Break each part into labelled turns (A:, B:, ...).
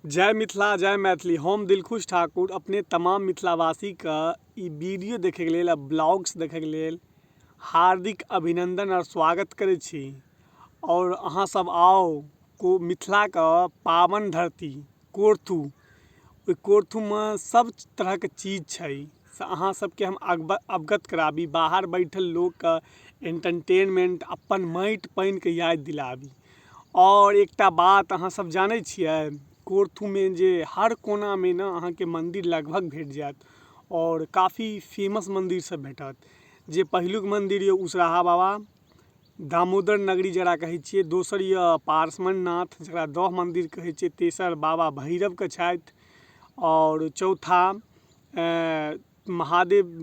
A: जय मिथिला जय मैथिली। हम दिलखुश ठाकुर अपने तमाम मिथिलावासीके ई वीडियो देखैके लेल आ ब्लॉग्स देखैके लेल हार्दिक अभिनन्दन आओर स्वागत करै छी। आओर अहाँ सब आउ को मिथिलाके पावन धरती कोर्थू, ओहि कोर्थूमे सब तरहके चीज छै, से अहाँ सबके हम अवगत कराबी। बाहर बैठल लोकके एंटरटेनमेंट अपन माटि पानिके याद दिलाबी। आओर एकटा बात अहाँ सब जानै छियै, कोर्थूमे जे हर कोनामे ने अहाँके मन्दिर लगभग भेट जायत आओर काफी फेमस मन्दिर सब भेटत। जे पहिलुक मन्दिर यऽ उसराहा बाबा दामोदर नगरी जकरा कहै छियै, दोसर यऽ पार्श्वनाथ जकरा दह मन्दिर कहै छियै, तेसर बाबा भैरवके छथि, आओर चौथा महादेव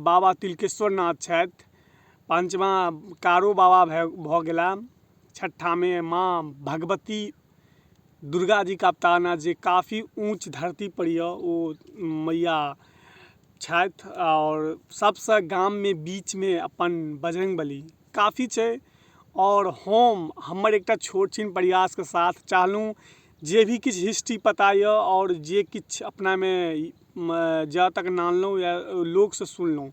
A: बाबा तिलकेश्वर नाथ छथि, पाँचमा कारो बाबा भऽ गेला, छठामे माँ भगवती दुर्गा जीके अवतार जे काफी ऊँच धरतीपर यऽ ओ मैया छथि, आओर सबसँ गाममे बीचमे अपन बजरङ्गबली काफी छै। आओर हम हमर एकटा छोट छिन प्रयासके साथ चाहलहुँ जे भी किछु हिस्ट्री पता यऽ आओर जे किछु अपनामे जा तक नानलहुँ या लोकसँ सुनलहुँ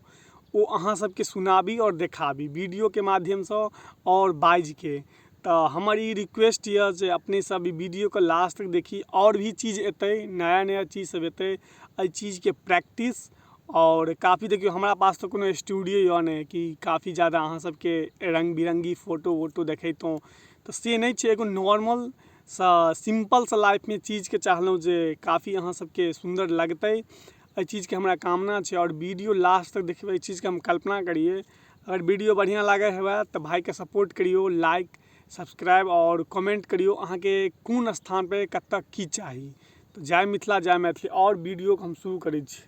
A: ओ अहाँ सबके सुनाबी आओर देखाबी वीडियोके माध्यमसँ आओर बाजिके। तऽ हमर ई रिक्वेस्ट यऽ जे अपने सब ई वीडियोके लास्ट तक देखी। आओर भी चीज एतै, नया नया चीज सब एतै, एहि चीजके प्रैक्टिस आओर काफी देखियौ हमरा पास तऽ कोनो स्टूडियो यऽ नहि कि काफी जादा अहाँ सबके रङ्ग बिरङ्गी फोटो वोटो देखैतहुँ, तऽ से नहि छै। एगो नॉर्मलसँ सिम्पलसँ लाइफमे चीजके चाहलहुँ जे काफी अहाँ सबके सुन्दर लगतै, एहि चीजके हमरा कामना छै। आओर वीडियो लास्ट तक देखबै, एहि चीजके हम कल्पना करियै। अगर वीडियो बढ़िआँ लागै हुए तऽ भाइके सपोर्ट करियौ, लाइक सब्सक्राइब आओर कमेंट करियौ अहाँके कोन स्थानपर कतऽ की चाही। तऽ जय मिथिला जय मैथिली। आओर वीडियोके हम शुरू करै छी।